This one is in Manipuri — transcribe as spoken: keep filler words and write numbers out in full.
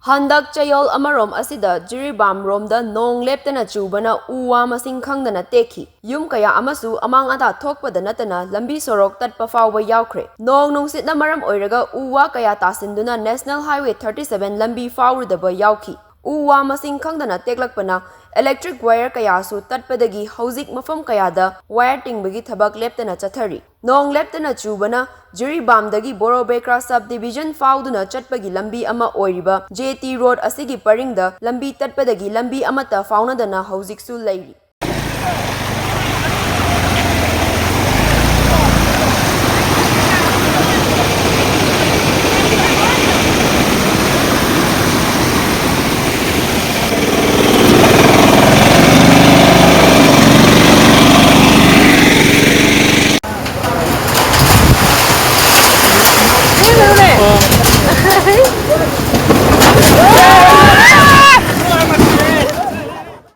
ꯍꯟꯗꯛ ꯆꯌꯣꯜ ꯑꯃꯔꯣꯝ ꯑꯁꯤꯗ ꯖꯤꯔꯤꯕꯥꯝ ꯔꯣꯝꯗ ꯅꯣꯡ ꯂꯦꯞꯇꯅ ꯆꯨꯕꯅ ꯎ ꯋꯥ ꯃꯁꯤꯡ ꯈꯪꯗꯅ ꯇꯦꯛꯈꯤ꯫ ꯌꯨꯝ ꯀꯌꯥ ꯑꯃꯁꯨ ꯑꯃꯥꯡ ꯑꯇꯥ ꯊꯣꯛꯄꯗ ꯅꯠꯇꯅ ꯂꯝꯕꯤ ꯁꯣꯔꯣꯛ ꯇꯠꯄ ꯐꯥꯎꯕ ꯌꯥꯎꯈ꯭ꯔꯦ꯫ ꯅꯣꯡ ꯅꯨꯡꯁꯤꯠꯅ ꯃꯔꯝ ꯑꯣꯏꯔꯒ ꯎ ꯋꯥ ꯀꯌꯥ ꯇꯥꯁꯤꯟꯗꯨꯅ National Highway thirty seven ꯂꯝꯕꯤ ꯐꯥꯎꯔꯨꯗꯕ ꯌꯥꯎꯈꯤ꯫ ꯎ ꯋꯥ ꯃꯁꯤꯡ ꯈꯪꯗꯅ ꯇꯦꯛꯂꯛꯄꯅ electric wire ꯀꯌꯥꯁꯨ ꯇꯠꯄꯗꯒꯤ ꯍꯧꯖꯤꯛ ꯃꯐꯝ ꯀꯌꯥꯗ wire ꯇꯤꯡꯕꯒꯤ ꯊꯕꯛ ꯂꯦꯞꯇꯅ ꯆꯠꯊꯔꯤ꯫ ꯅꯣꯡ ꯂꯦꯞꯇꯅ ꯆꯨꯕꯅ ꯖꯤꯔꯤꯕꯥꯝꯗꯒꯤ ꯕꯣꯔꯣꯕꯦꯀ꯭ꯔꯥ sub division ꯐꯥꯎꯗꯨꯅ ꯆꯠꯄꯒꯤ ꯂꯝꯕꯤ ꯑꯃ ꯑꯣꯏꯔꯤꯕ J T road ꯑꯁꯤꯒꯤ ꯄꯔꯤꯡꯗ ꯂꯝꯕꯤ ꯇꯠꯄꯗꯒꯤ ꯂꯝꯕꯤ ꯑꯃꯠꯇ ꯐꯥꯎꯅꯗꯅ ꯍꯧꯖꯤꯛꯁꯨ ꯂꯩꯔꯤ꯫